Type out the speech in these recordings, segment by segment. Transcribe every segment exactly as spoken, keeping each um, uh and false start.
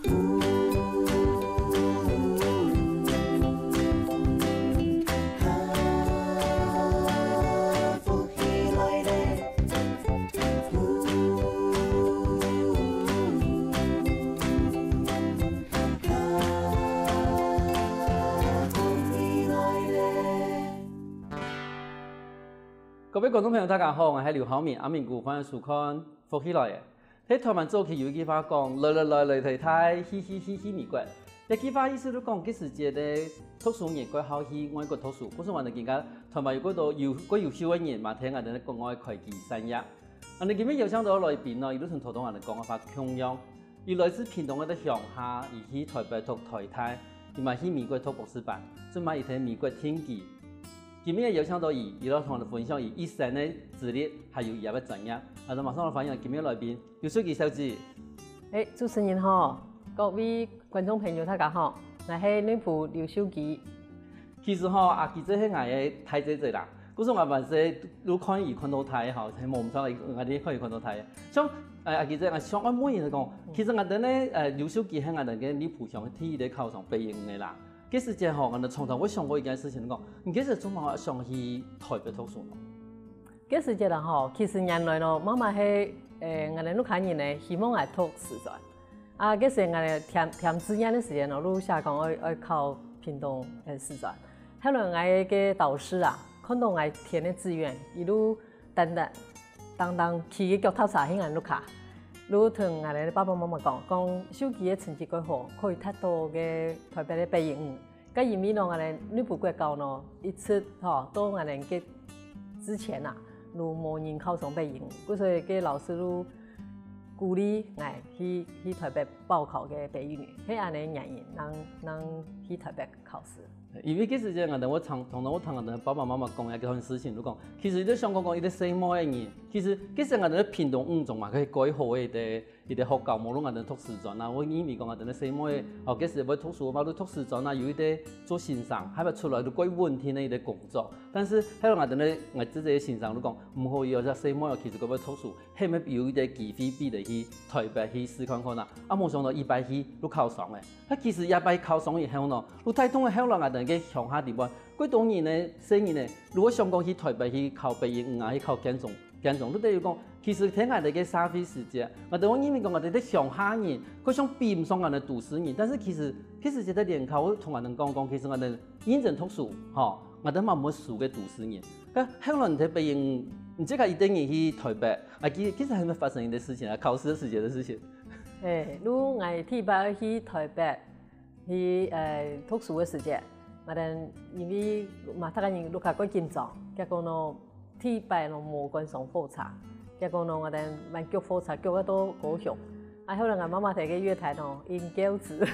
各位觀眾朋友，大家好，𠊎係劉浩明，阿明牯，歡迎收看《福氣來了》。在臺灣早期有一句話講：「來來來來來，大，去去去去美國。」這句話意思就講，該時節个讀書人蓋好去外國讀書，故所𠊎等今下臺灣有蓋多優、蓋優秀个人嘛，在外頭國外開枝散葉。𠊎等今晡邀請到來賓呢，佢就同頭先𠊎等講个話共樣，佢來自屏東个鄉下，佢去臺北讀台大，佢嘛去美國讀博士班，最尾佢在美國定居。今晡邀請到佢，佢來同𠊎等分享佢一生个資歷，還有佢个專業。𠊎等馬上來歡迎今晡來賓， 劉秀琪小姐。欸，主持人好，各位觀眾朋友大家好，𠊎係內埔劉秀琪。其實吼，阿琪姊係𠊎个大姊姊啦，故所𠊎還細就看佢看到大吼，係無毋錯，𠊎兜看佢看到大。像，欸，阿琪姊，𠊎想愛問你講，其實𠊎兜呢，欸，劉秀琪係𠊎兜个內埔鄉第一个考上北一女个啦。該時節吼，𠊎兜常常會想過一件事情，講，你該時做麼个想去臺北讀書呢？ 該時節啦吼，其實原來咯，媽媽係，欸，𠊎兜屋下人呢，希望𠊎讀師專。啊，該時𠊎兜填、填志願个時間咯，就寫講愛、愛考屏東个師專。後來𠊎个導師啊，看到𠊎填个志願，佢就單單、當當騎个腳踏車去𠊎屋下，就同𠊎兜爸爸媽媽講，講秀琪个成績蓋好，可以讀到个臺北个北一女。 該因為呢，𠊎兜內埔國校呢，一直吼，到𠊎兜个之前啊，就無人考上北一女，故所該老師就鼓勵𠊎去、去臺北報考个北一女，係恁仔原因，正、正去臺北考試。因為該時節𠊎兜會常、常常會聽𠊎兜爸爸媽媽講一件事情，就講，其實你想講講一個細妹个人，其實該時𠊎兜屏東五中嘛，係蓋好个一個 一個學校，無論𠊎兜讀師專啊，𠊎認為講𠊎兜个細妹，哦，該時會讀書，無論讀師專啊，有一個做先生，還會出來就蓋穩定个一個工作。但是，後來𠊎兜个，𠊎姊姊个先生就講，毋好以後細妹哦，其實佢會讀書，係毋係有一個機會分佢去臺北去試看看啊？啊，無想到一擺去就考上了。啊，其實一擺考上以後呢，就帶動了後來𠊎兜个鄉下地方，蓋多人呢，細人呢，就會想講去臺北去考北一女啊，去考建中。 建中，就等於講，其實在𠊎兜个社會時節，𠊎兜會認為講𠊎兜係鄉下人，好像比毋上𠊎兜都市人。但是其實，其實這個聯考，𠊎同𠊎兜講講，其實𠊎兜認真讀書，吼，𠊎兜嘛毋會輸个都市人。該後來你在北一女，你自家一個人去臺北，啊，其、其實還沒發生一個事情啊，考試个時節个事情。欸，就𠊎第一擺去臺北， 去，呃，讀書个時節，𠊎兜因為嘛，大家人都較過緊張，結果呢，第一擺呢無趕上火車，結果呢，𠊎兜還逐火車逐到高雄。啊，後來𠊎媽媽在該月台呢，用轎子，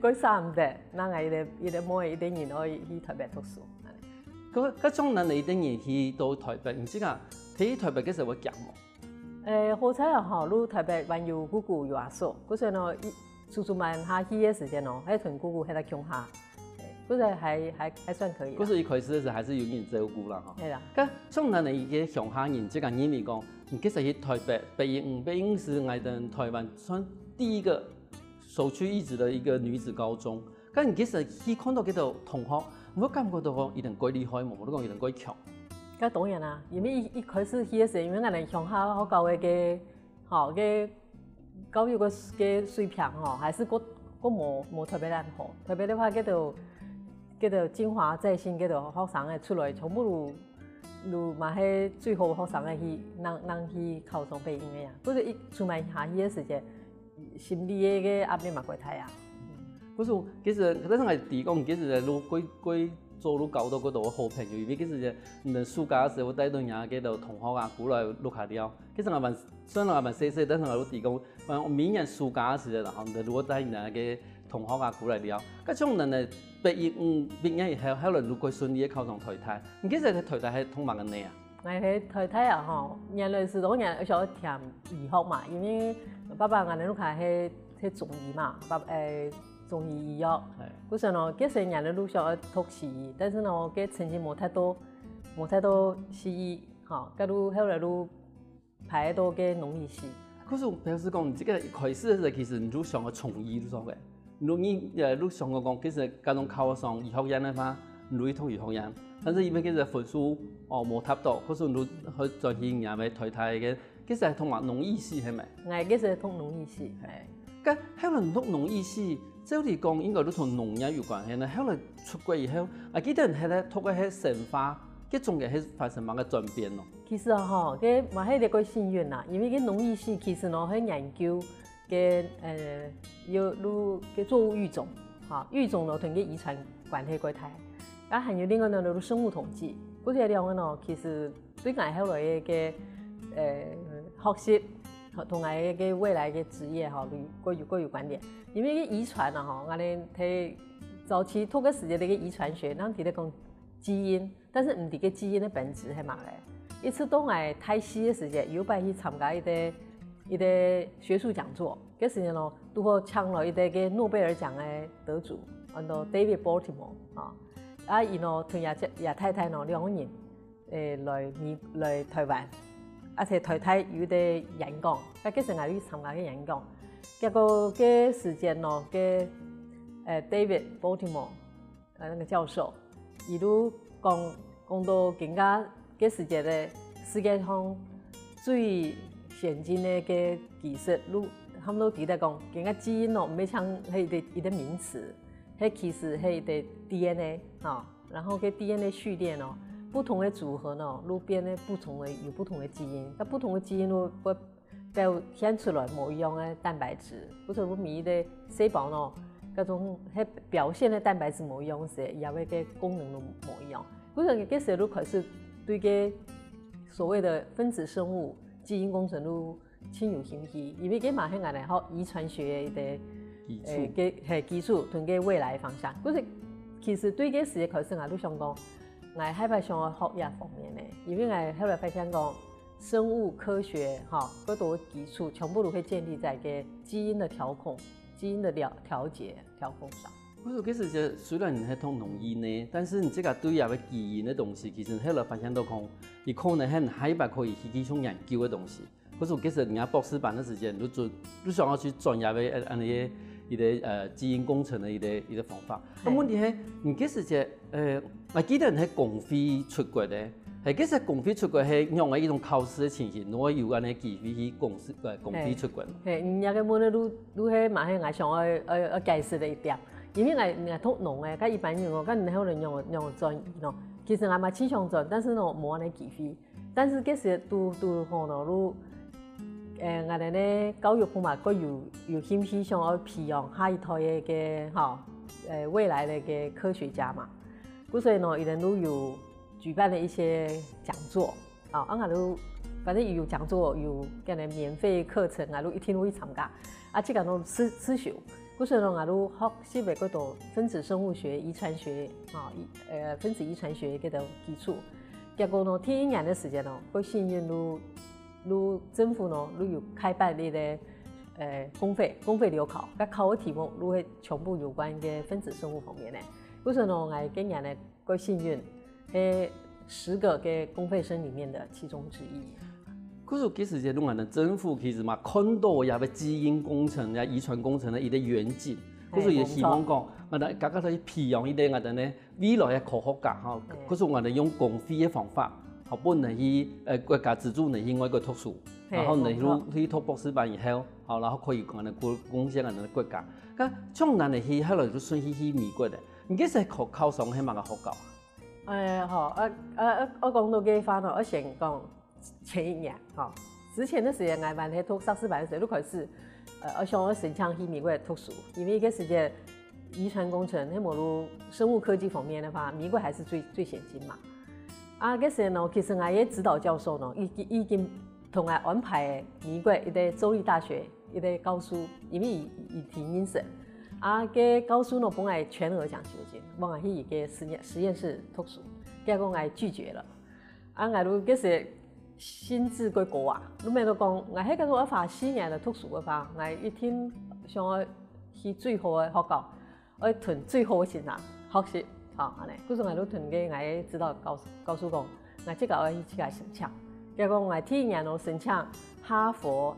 過三點，那𠊎一個、一個妹一個人愛去臺北讀書。該、該種人一個人去到臺北，毋知啊，去臺北个時候會驚無？ 欸，好彩啊吼，就臺北還有姑姑有阿叔，故所呢，一、叔叔們下去个時間哦，還同姑姑歇在共下，欸，故所還、還、還算可以啦。故所一開始个時候還是有人照顧啦吼。係啦。該像恁仔一個鄉下人，這個認為講，你其實去臺北，北一女，北一女係𠊎兜臺灣算第一個首屈一指的一個女子高中。 該你其實去看到該兜同學，你會感覺到講一定蓋厲害無？無就講一定蓋強。該當然啦，因為一、一開始去个時，因為𠊎兜鄉下學校个該，吼，該教育个、个水平吼，還係過、過無、無特別恁好。特別个話，該兜、該兜清華在信該兜學生个出來，全部都、都嘛係最好个學生个去，能、能去考上北一女个啊。故所一出來下去个時節， 心理个、个壓力嘛蓋大啊。故所，其實，但是𠊎知講，其實呢，你蓋、蓋早就交到蓋多好朋友，因為其實呢，你等暑假个時候，帶到人家个同學啊，過來屋下尞。其實𠊎還、雖然𠊎還細細，但是𠊎有知講，反正每年暑假个時候，然後你等就會帶人家个同學啊過來尞。該像你等呢，北一女畢業以後，後來就蓋順利个考上台大。你其實在台大係讀麼个呢啊？ 𠊎係台大啊吼，原來係當然想愛填醫學嘛，因為爸爸𠊎兜屋下係、係中醫嘛，爸、欸，中醫醫藥。係。故所呢，該時𠊎兜就想愛讀西醫，但是呢，該成績無忒到、無忒到西醫，吼，該就後來就排到該農醫系。故所表示講，你這個一開始个時候，其實你就想要從醫就上个，你你呃，你想要講，其實該種考上醫學院个話，你就去讀醫學院，但是因為其實分數哦無達到，故所你就去轉去人家个台大个，其實係讀嘛農藝系係無？𠊎其實讀農藝系，係。該後來你讀農藝系，照理講應該都同農業有關係呢。後來出國以後，啊，記得你係讀个係生化，該中間係發生麼个轉變咯？其實啊，吼，該嘛係一個幸運啦，因為該農藝系其實呢，係研究个呃，有有个作物育種，哈，育種呢同个遺傳關係過大。啊，還有另外呢，有生物統計，故所兩個呢，其實對𠊎後來个呃學習，同𠊎个未來个職業哈，有各有各有關聯。因為个遺傳啊，吼，𠊎等在早期讀个時節，个遺傳學，人提到講基因。 但是毋知个基因个本質係麼个。一直到𠊎大四个時節，有擺去參加一個一個學術講座，該時間咯，拄好請了一個个諾貝爾獎个得主，安到 David Baltimore 啊，啊，佢呢同佢佢太太呢兩個人，誒，來美來台灣，而且台大有一個演講，該該時𠊎去參加个演講，結果該時間呢，該誒 David Baltimore 呃，那個教授，佢就講講到今下个時節个世界上最先進个个技術，就差不多知得講，今下基因哦，毋係像係一個一個名詞，係其實係一個DNA啊，然後个DNA序列哦，不同个組合呢，就變得不同个有不同个基因，該不同个基因就會表現出來無一樣个蛋白質，或者講每一個細胞呢，該種係表現个蛋白質無一樣時，佢个功能就無一樣。故所該時就開始對个所謂个分子生物、基因工程就盡有興趣，因為該嘛係𠊎等學遺傳學个一個基礎誒，个係基礎同个未來方向。故所其實對該時開始，𠊎就想講，𠊎下擺想愛學這方面个，因為𠊎後來發現講，生物科學哈，過多基礎全部都會建立在个基因个調控、基因个調調節、調控上。故所其實雖然你係讀農藝呢，但是你這個對這個基因个東西，其實後來發現到講，佢可能係下擺可以去繼續研究个東西。故所其實人家博士班个時間，你就就想要去轉這個呃，恁樣个一個呃基因工程个一個一個方法。啊，問題係，你該時節，呃，𠊎記得你係公費出國个，係該時公費出國係仰般一種考試个情形，你會有恁樣機會去公司呃公費出國？係，你這個問个就就係嘛係𠊎想愛愛愛解釋个一點，因為𠊎𠊎讀農个，該一般人哦，該你後來仰仰轉呢？其實𠊎嘛盡想轉，但是呢無恁樣機會。但是該時拄拄好呢，就誒，𠊎等个教育部嘛，佢有有興趣想愛培養下一代个个吼，誒，未來个个科學家嘛。故所以呢，佢等就有舉辦了一些講座，啊，啊，𠊎就反正有講座，有恁樣免費課程，𠊎就一定會去參加。啊，這個呢自自修，故所以呢，𠊎就學習了幾多分子生物學、遺傳學啊，遺呃分子遺傳學个基礎。結果呢，第一年个時間呢，佢幸運就就政府呢，就有開辦一個呃公費公費留考，該考个題目就係全部有關个分子生物方面个。故所以呢，𠊎今年呢，个幸運，係十個个公費生裡面的其中之一。故所其實這種啊，政府其實嘛看到這個基因工程、這遺傳工程个一個遠景，故所也希望講，啊，大家去培養一個啊，等呢未來个科學家哈，故所𠊎等用公費个方法，好，分佢去呃國家資助佢去外國讀書，然後佢去去讀博士班以後，好，然後可以講呢貢貢獻𠊎等个國家。該像恁樣去，後來就順序去美國个。你該時考考上係麼个學校？誒，好，呃呃，我講到該話呢，我先講前一年哈，之前个時間，𠊎還係讀碩士班个時候，就開始，呃，我想要申請去美國讀書，因為該時節遺傳工程，係無論生物科技方面个話，美國還係最最先進嘛。啊，該時呢，其實𠊎个指導教授呢，已經已經同𠊎安排美國一個州立大學一個教授，因為佢佢挺認識。啊，該教授呢，分𠊎全額獎學金，分𠊎去佢个實驗實驗室讀書，結果𠊎拒絕了。啊，𠊎就該時心智過高啊，就變到講，𠊎係講愛花四年來讀書个話，𠊎一定想愛去最好个學校，愛同最好个先生學習，吼，恁樣。故所𠊎就同个𠊎个指導教教授講，𠊎這個愛去自家申請。結果𠊎第一年就申請哈佛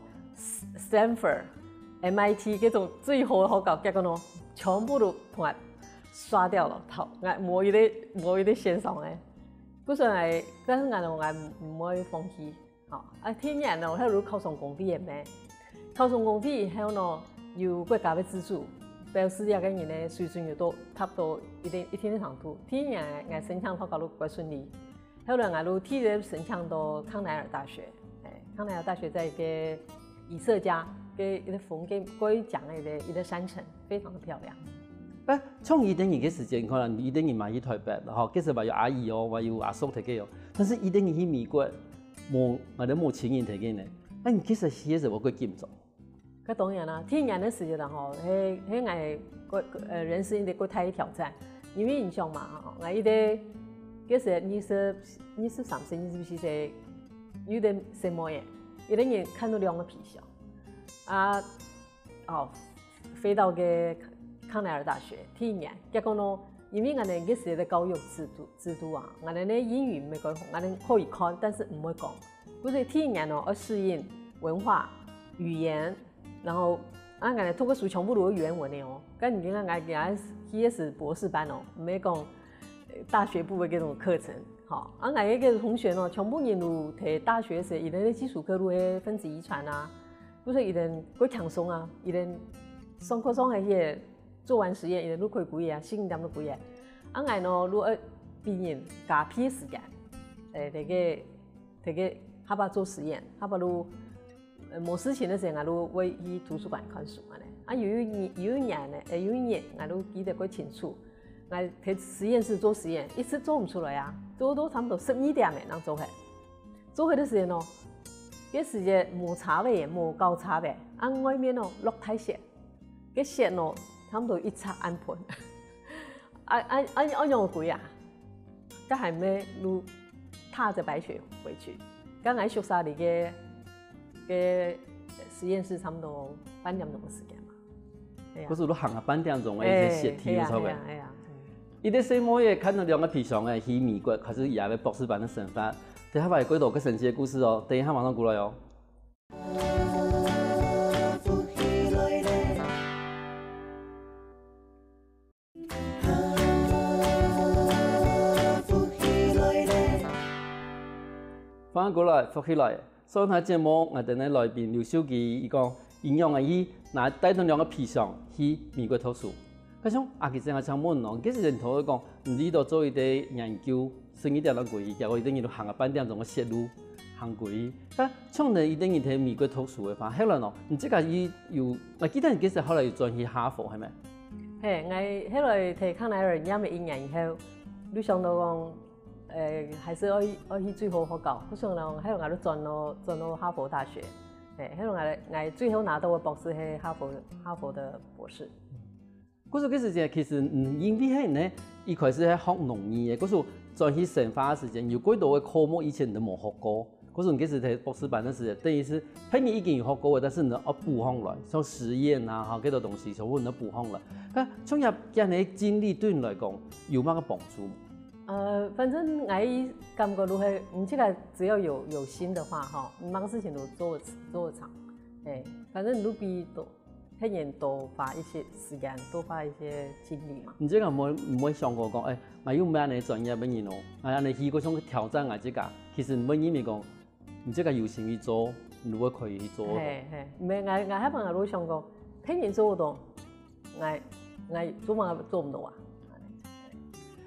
Stanford、M I T這種最好个學校，結果呢，全部都同𠊎刷掉了，頭，𠊎無一個無一個線上个。故所𠊎，但是𠊎呢，𠊎毋毋會放棄。吼，啊，第二年呢，𠊎就考上公費个咩？考上公費以後呢，有國家个資助，表示這個人个水準有到達到一定一定个程度。第二年，𠊎申請學校就較順利。後來𠊎就第一個申請到康奈爾大學，哎，康奈爾大學在一個以色列个一個風景，過一講个一個一個山城，非常的漂亮。哎，像以前个時間，可能以前嘛去台北，吼，其實嘛有阿姨哦，嘛有阿叔在該哦。但是以前去美國，無，𠊎都無親人在該呢。那你其實去个時候，我會緊張。該當然啦，第一年个時節啦吼，係係𠊎个呃人生一個較大个挑戰，因為你想嘛吼，𠊎一個該時二十二十三歲、二十四歲，有點細妹仔，一個人看到兩個皮箱，啊，哦，飛到該康奈爾大學第一年，結果呢，因為𠊎等該時个教育制度制度啊，𠊎等个英語毋會講，𠊎等可以看，但是毋會講。 故所第一年哦，愛適應文化、語言，然後啊，𠊎等讀个書全部都係原文个哦。該你看，𠊎𠊎去个係博士班哦，毋係講呃大學部个該種課程，吼。啊，𠊎个同學哦，全部人都讀大學時，佢等个基礎課都係分子遺傳啊，故所佢等較輕鬆啊，佢等上課上个時節做完實驗，佢等就可以歸啊，十二點就歸啊。啊，𠊎呢，就愛比人加倍時間，誒，這個 在該下把做實驗，下把就呃無事情个時間，𠊎就會去圖書館看書恁呢。啊，有一年，有一年呢，誒，有一年，𠊎就記得較清楚，𠊎在實驗室做實驗，一直做毋出來啊，做到差不多十二點誒，正做好。做好个時間哦，該時節無車仔，無校車仔，啊，外面哦落大雪， 該雪哦，差不多一尺恁闊。啊啊啊，恁樣歸啊，該還無路踏著白雪回去。該𠊎宿舍離該該實驗室差不多半點鐘个時間嘛。哎呀，可是都行啊半點鐘个，一些雪地都差不多。哎呀，哎呀，一個細妹仔看到兩個皮箱仔去美國，開始佢个博士班个生活。等下會過到个神奇个故事哦，等一下馬上過來哦。 歡迎過來，福氣來！上下節目，𠊎等个來賓劉秀基，佢講，佢仰仔去拿帶等兩個皮箱去美國讀書。該像阿基正啊，請問哦，其實人頭講，你都做一個研究，十二點鐘歸去，結果一個人就行啊半點鐘个雪路行歸去。該像你一個人在美國讀書个話，後來哦，你自家有，𠊎記得你其實後來有轉去哈佛，係無？嘿，𠊎後來在康奈爾念了一年以後，就想到講， 呃，還是愛愛去最好學校。故所呢，後來𠊎就轉到轉到哈佛大學，誒，後來𠊎𠊎最後拿到个博士係哈佛哈佛的博士。故所該時節，其實嗯，因為係呢，一開始係學農業个，故所轉去生化个時間，有幾多个科目以前都無學過。故所你該時在博士班个時間，等於係別人已經有學過个，但是你愛補上來，像實驗啊，哈，幾多東西全部你愛補上來。該像這樣个經歷對你來講有麼个幫助無？ 呃，反正𠊎感覺就係，你這個只要有有心的話，吼，你麼个事情都做做得成。誒，反正你就比多別人多花一些時間，多花一些精力嘛。你這個毋會毋會想過講，誒，𠊎又毋係恁樣專業个人哦，𠊎恁樣去過想挑戰𠊎自家。其實毋會因為講，你自家有心去做，你會可以去做。嘿嘿，毋係，𠊎𠊎還吂有想過，別人做得到， 𠊎𠊎做麼个做毋到啊？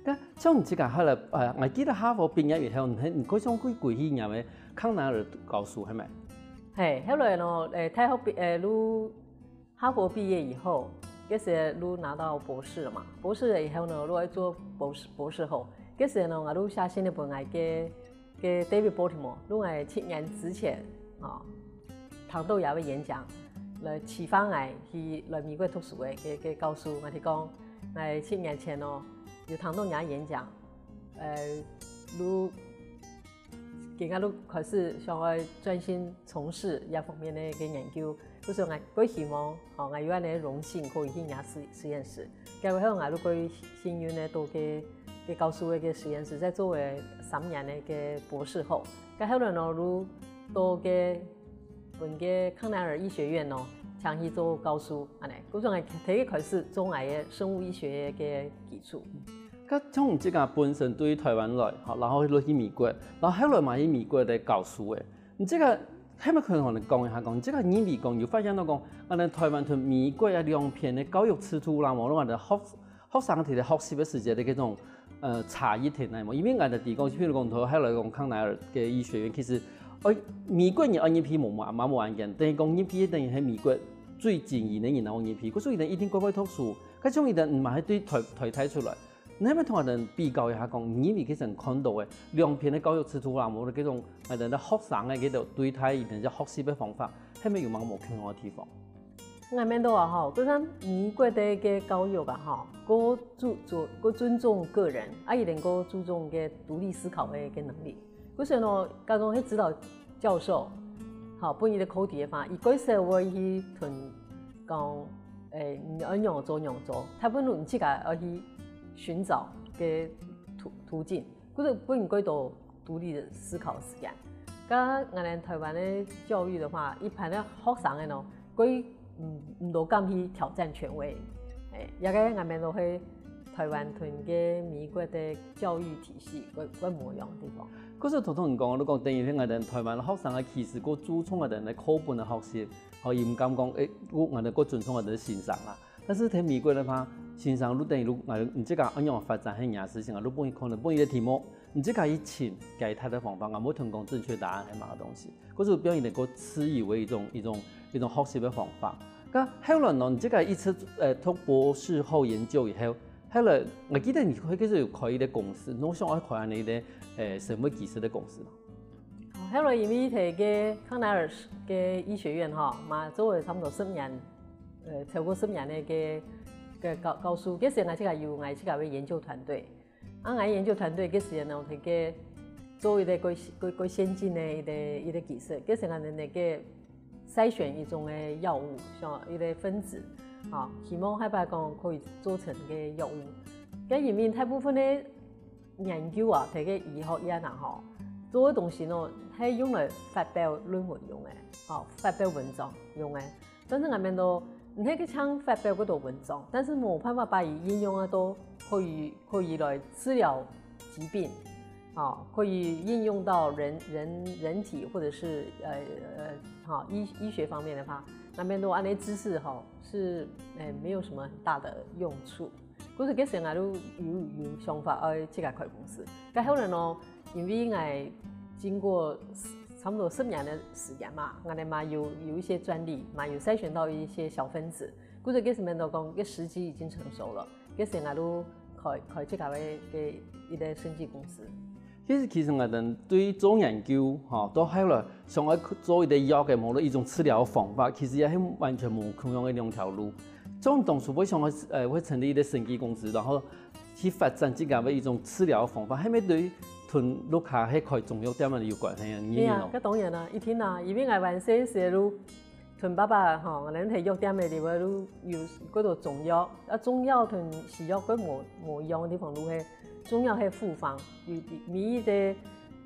該像你自家後來，呃，𠊎記得哈佛畢業以後，你你過想過歸去念个康奈爾教書，係無？嘿，後來呢，誒，大學畢，誒，就哈佛畢業以後，該時就拿到博士了嘛。博士了以後呢，就愛做博士博士後。該時呢，𠊎就寫信來分𠊎个个 David Baltimore，就𠊎七年之前，哦，聽到佢个演講，來啟發𠊎去來美國讀書个个个教授，𠊎就講，𠊎七年前哦，有聽到佢个演講，呃，就今下就開始想愛專心從事這方面个个研究。 故所𠊎過希望，吼，𠊎有恁樣个榮幸可以去佢个實實驗室。該後𠊎就過幸運个到个个教授个个實驗室，再做个三年个个博士後。該後來呢，就到个分个康奈尔醫學院哦，請去做教授，恁呢。故所𠊎第一開始做𠊎个生物醫學个基礎。該像你自家本身對台灣來，吼，然後落去美國，然後後來嘛去美國个教授誒，你這個係毋係可以同你講一下，講你這個認為講有發現到講，啊，咱台灣同美國啊兩片个教育制度啦，無論个學學生佢个學習个時節个這種呃差異在哪無？因為𠊎个地方，譬如講，頭下來講康奈爾个醫學院，其實，呃，美國人愛入去無嘛，嘛無案件，等於講入去等於係美國最精英个人然後入去，可是佢等一定乖乖讀書，該種佢等毋係對台台大出來。你係毋係同佢等比較一下講，你認為其實看到个兩片个教育制度啦，無論這種，呃，等學生个這種對待佢等个學習个方法，係毋係有麼个無共樣个地方？ 𠊎面到啊吼，就像美國个个教育啊吼，過注重過尊重個人，啊，佢等過注重个獨立思考个个能力。故所呢，加上係指導教授，吼，分佢个課題个話，佢過少會去同講，誒，你愛仰做仰做，大部分你自家愛去尋找个途途徑。 故所分人過多獨立个思考个時間。該𠊎等台灣个教育个話，一般个學生个呢，過毋毋多敢去挑戰權威。誒，這個𠊎等都係台灣同个美國个教育體系，過過無樣个地方。可是頭頭你講，你講等於係𠊎等台灣學生个其實過注重𠊎等个課本个學習，吼，佢毋敢講，誒，𠊎𠊎等過尊重𠊎等个先生啊。 但是在美國个話，先生就等於就，呃，你自家愛仰發展係你个事情啊，就分佢可能分佢个題目，你自家去尋解答个方法，啊，無同講正確答案係麼个東西，或者表現个過自由个一種一種一種學習个方法。該後來呢，你自家一直呃讀博士後研究以後，後來我記得你開始有開一個公司，你想愛開恁樣一個呃生物技術个公司嘛？ 後來因為在个康奈爾个醫學院吼，嘛做了差不多十年，呃，超過十年个个个教教授，該時𠊎自家有𠊎自家个研究團隊。啊，𠊎研究團隊該時呢，在个做一個過過過先進个一個一個技術，該時𠊎等个篩選一種个藥物，像一個分子，吼，希望下擺講可以做成个藥物。該因為大部分个 研究啊，在个醫學院啊吼，做个東西呢，係用來發表論文用个，吼，發表文章用个。但是𠊎等都，你係个像發表个多文章，但是無辦法把佢應用啊到可以可以來治療疾病，吼，可以應用到人人人體或者是呃呃，吼，醫醫學方面的話，𠊎等都恁樣知識吼是誒沒有什麼很大的用處。 故所該時𠊎就有有想法愛自家開公司。該後來呢，因為𠊎經過差不多十年个時間嘛，𠊎等嘛有有一些專利，嘛有篩選到一些小分子，故所該時面都講，該時機已經成熟了，該時𠊎就開開自家个个一個生技公司。 其實其實𠊎等對做研究，吼，到後來想愛做一個藥个，無論一種治療方法，其實也係完全無共樣个兩條路。像當初會想愛呃會成立一個生技公司，然後去發展自家个一種治療方法，係毋係對同屋下係開中藥店个有關係啊？你認為呢？係啊，該當然啦，一定啦，因為𠊎還細時就同爸爸吼，𠊎等在藥店个地方就有幾多中藥，啊中藥同西藥个無無一樣个地方就係中藥係複方，有每一個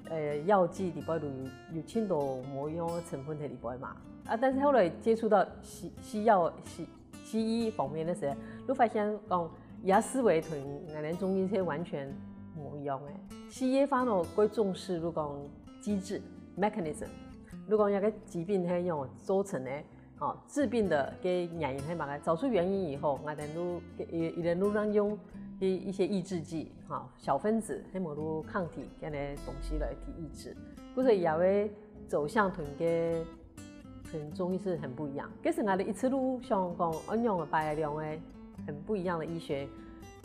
呃藥劑裡背都有有盡多無一樣个成分在裡背嘛。啊，但是後來接觸到西西藥西西醫方面个時，就發現講，這思維同𠊎等中醫係完全無一樣个。西醫个話呢，過重視就講機制 mechanism，就講這個疾病係仰造成个，吼，治病个个原因係麼个？找出原因以後，𠊎等就一一等就讓用一一些抑制劑，吼， 小分子，係無就抗體恁樣个東西來去抑制。故所也會走向同个同中醫係很不一樣。其實𠊎等一直都想講，恁樣个排列个很不一樣的醫學，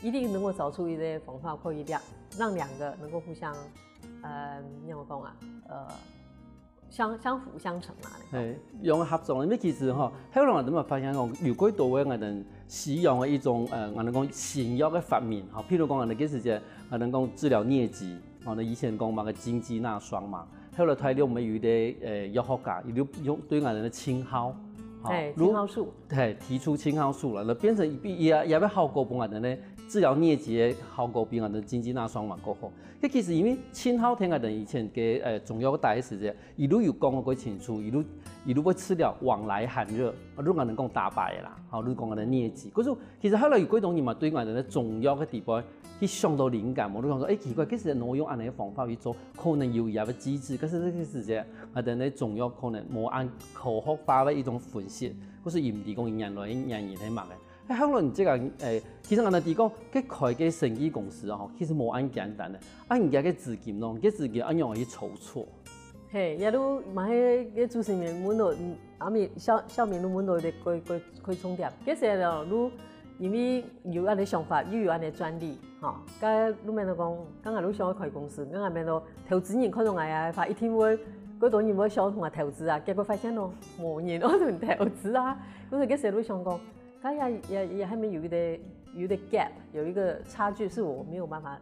一定能夠找出一個方法可以兩讓兩個能夠互相，呃，仰般講啊，呃，相相輔相成嘛。係，用合作，因為其實吼，後來𠊎等嘛發現講，有幾多个𠊎等西洋个一種，呃，𠊎等講新藥个發明，吼，譬如講𠊎等該時節，𠊎等講治療瘧疾，吼，該以前講麼个金雞納霜嘛，後來大陸毋係有一個，呃，藥學家，佢就用對𠊎等个青蒿，吼，係，如青蒿素。係，提出青蒿素了，那變成一也也个效果分𠊎等个治療瘧疾个效果比𠊎兜真正那雙嘛過好。該其實因為陳浩天𠊎兜以前个呃中藥个大師个時節，佢都有講過過清楚，佢都佢都會治療往來寒熱，啊，如果能講打敗啦，吼，如果講个瘧疾。可是其實後來有幾多人嘛，對𠊎兜个中藥个地方去想到靈感，我都想說，誒，奇怪，其實我用恁樣个方法去做，可能有佢个機制，可是這个時節，𠊎兜个中藥可能無恁科學化个一種分析，可是佢毋知講原來原因係麼个。 哎，後來你這个，誒，其實𠊎兜知講，該開个生技公司哦，其實無恁簡單个。啊，人家个資金咯，該資金恁樣去籌措。嘿，也都嘛係个主持人問到，嗯，阿明小小明都問到个个个个重點。其實咯，都因為有恁个想法，又有恁个專利，吼，該都免得講，剛剛都想要開公司，剛剛免得投資人看到𠊎啊，發一定會，過多人會想同𠊎投資啊，結果發現咯，無人愛同投資啊。故所其實都想講， 它也也也還沒有一个有一个 gap，有一个差距是我沒有辦法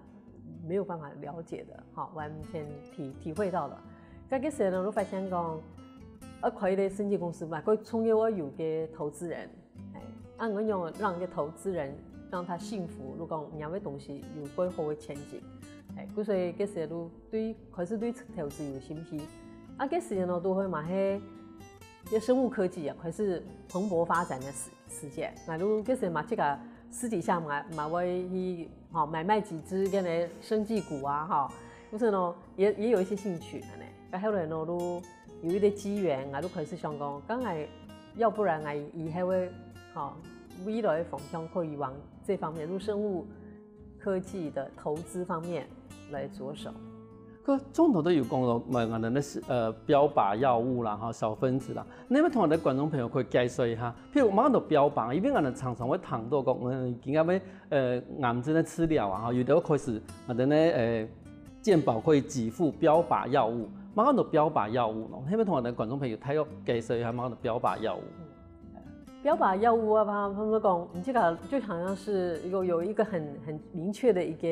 沒有辦法了解的，哈，完全體體會到了。該个時候呢，我發現講，呃，開一个生技公司嘛，佢重要要有个投資人，哎，啊，我用讓一个投資人讓他信服，如果你要个東西有過好个前景，哎，故所以个時候對開始對投資有興趣，啊，个時候呢，都會嘛係，這生物科技啊，開始蓬勃發展的時 時節。𠊎都其實嘛，自家私底下嘛，嘛會去，吼，買賣幾支个呢生技股啊，吼，就是呢，也也有一些興趣个呢。該後來呢，都有一个機緣，𠊎都開始想講，將來要不然𠊎以後个，吼，未來个方向可以往這方面，入生物科技的投資方面來着手。 該中途都有講到，呃，𠊎兜个呃標靶藥物啦，哈，小分子啦，你愛同𠊎兜觀眾朋友可以介紹一下，譬如麼个安到標靶，因為𠊎兜常常會聽到講，嗯，今个呃癌症个治療啊，哈，有兜開始𠊎兜个呃健保可以給付標靶藥物，麼个安到標靶藥物咯，你愛同𠊎兜觀眾朋友大約介紹一下麼个安到標靶藥物。 標靶藥物啊，他他們講，你這個就好像是有有一個很很明確的一個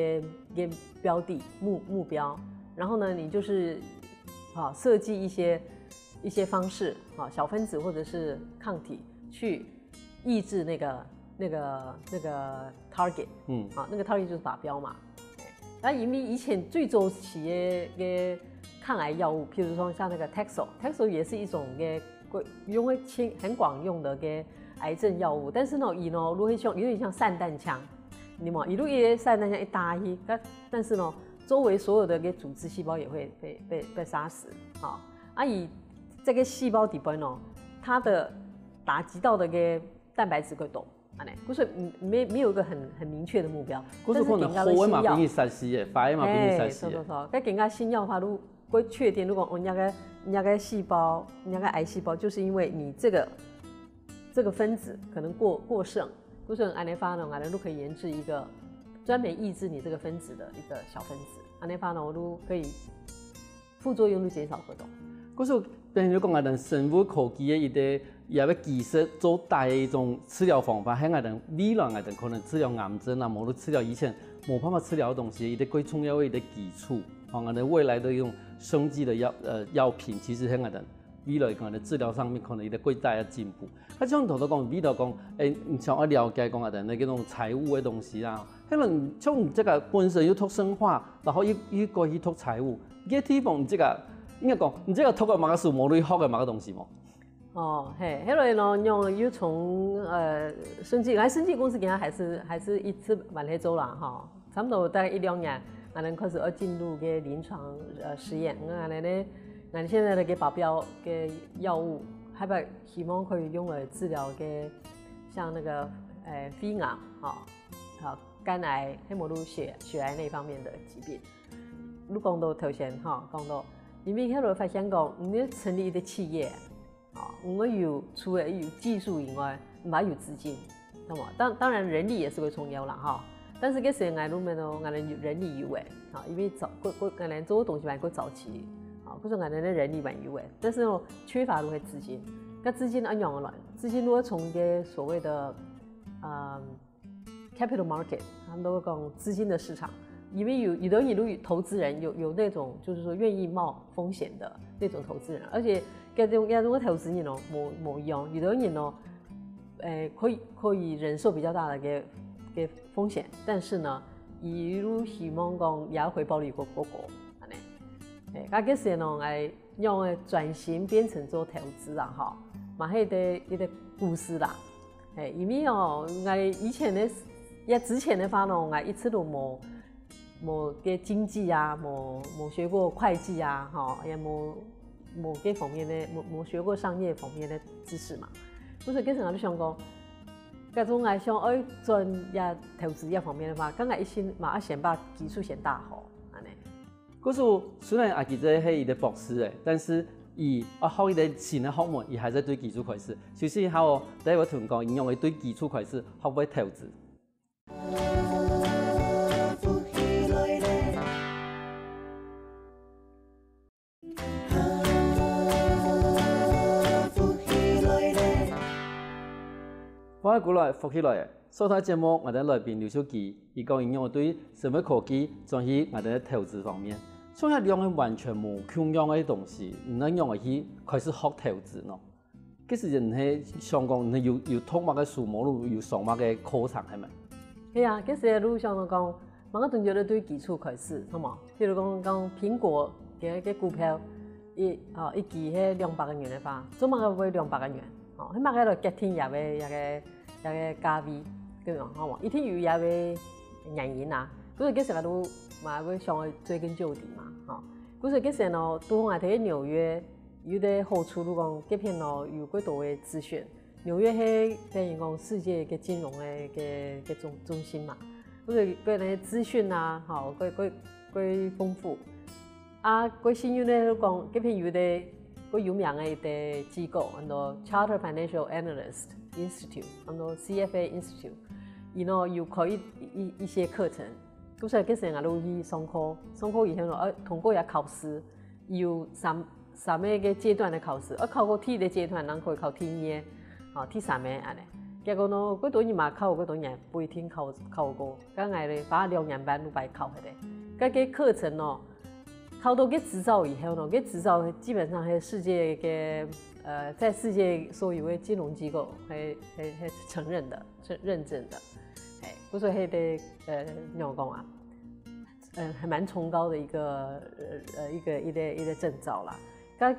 一個標的目目標，然後呢，你就是啊設計一些一些方式啊，小分子或者是抗體去抑制那個那個那個 target，嗯，啊，那個 target 就是靶標嘛。那因為以前最早期的个抗癌藥物，譬如說像那個 Taxol，Taxol 也是一種个廣用个輕很廣用的个癌症藥物，但是呢，佢呢，如果像有點像散彈槍，你嘛，一路一个散彈槍一打去，但但是呢，周圍所有的个組織細胞也會被被被殺死，啊，啊，佢這个細胞底部呢，它的打擊到的个蛋白質會多。 恁呢，不是沒沒有一個很很明確的目標，可是可能好个嘛，比你殺死个，壞个嘛，比你殺死个。對對對，該更加新藥化，如果確定，如果哦，人家个人家个細胞，人家个癌細胞，就是因為你這個這個分子可能過過剩，過剩，恁呢話呢，可能都可以研製一個專門抑制你這個分子的一個小分子，恁呢話呢，我都可以 副作用就減少不多。故所，等於講𠊎兜生物科技个一个，也个技術做大个一種治療方法，係𠊎兜未來𠊎兜可能治療癌症啊，無論治療以前無辦法治療个東西，一个最重要个一个基礎。吼，𠊎兜未來个一種生技个藥呃藥品，其實係𠊎兜未來可能治療上面可能一个最大个進步。啊，像頭頭講，比如講，誒，你想要了解講𠊎兜个該種財務个東西啊， 係咯，像你這個本身又讀生化，然後又又過去讀財務，這地方你這個應該講，你這個讀个麼个書，無你學个麼个東西無？哦，嘿，後來呢，用又從呃生技，來生技公司今下還是還是一直還在做啦哈，差不多大概一兩年，𠊎兜開始要進入个臨床呃實驗，𠊎兜呢，𠊎兜現在个靶標个藥物，還不希望可以用來治療个像那個誒肺癌哈。 好，肝癌、黑母乳、血血癌那方面的疾病。你講到頭先哈，講到，因為後來發現講，你成立一个企業，哦，你有除了有技術以外，你還有資金，那麼當當然人力也是會重要啦哈。但是个時間，我們呢，我們人力有限，哈，因為早過過，可能做東西蠻過早期，啊，不是我們的人力蠻有限，但是呢，缺乏个資金，那資金安樣來，資金如果從一个所謂的，嗯。 capital market，他們都會講資金的市場，因為有有的人有投資人有有那種就是說願意冒風險的那種投資人，而且該種該種投資人哦，無無用，有的人哦，誒，可以可以忍受比較大的一个个风险，但是呢，佢又希望讲也回报率个个个，安尼。哎，啊，其实呢，哎，用个转型变成做投资啊，哈，嘛，迄个一个故事啦。哎，因为哦，我以前的，也之前的话呢，我一直都无，无个经济啊，无，无学过会计啊，哈，也无，无这方面的，无，无学过商业方面的知识嘛。所以其实我就想讲， 假如𠊎想愛轉這投資這方面个話，該𠊎一心嘛愛先把基礎先打好，安尼。故所雖然阿吉仔係一個博士誒，但是佢愛學一個新个學問，佢還在對基礎開始。首先，好，第一個同講，佢用个對基礎開始，學會投資。 歡迎過來，福氣來了！收聽節目，𠊎兜來賓劉秀基，佢講佢仰般對生物科技轉去𠊎兜投資方面，像這兩個完全無共樣个東西，你仰般去開始學投資呢？其實你係想講，你有，有讀麼个書，無論有上麼个課程，係無？係啊，其實就想講， 麼个東西都對基礎開始，好無？譬如講，講蘋果个，个股票，一，哦，一支係兩百個銀个話，做麼个會兩百個銀？哦，係麼个來決定這個，這個，這個價位，對無？好無？一定有這個原因啊。所以其實都嘛會想要追根究底嘛，吼。所以其實呢，拄好𠊎在紐約有個好處，就講這片呢有較多个資訊， 紐約係等於講世界个金融个，个，个中，中心嘛，所以个个資訊啊，吼，个，个，个豐富。啊，个信用呢，講，這片有個，个有名个一個機構，安到Chartered Financial Analyst Institute，安到C F A Institute，佢呢有開一，一，一些課程。所以其實𠊎都去上課，上課以後呢，呃，通過這考試， 有三，三個个階段个考試，愛考過第一個階段，正可以考第二個，吼，第三個安尼。結果呢，幾多人嘛考，幾多人不一定考，考過。該𠊎咧，花兩年半就白考忒咧。該个課程呢，考到个執照以後呢，个執照基本上係世界个，呃，在世界所有个金融機構係，係，係承認的，是認證的。哎，所以係个，呃，仰般講啊？ 呃，還蠻崇高的一個，呃，呃，一個，一個，一個證照啦。該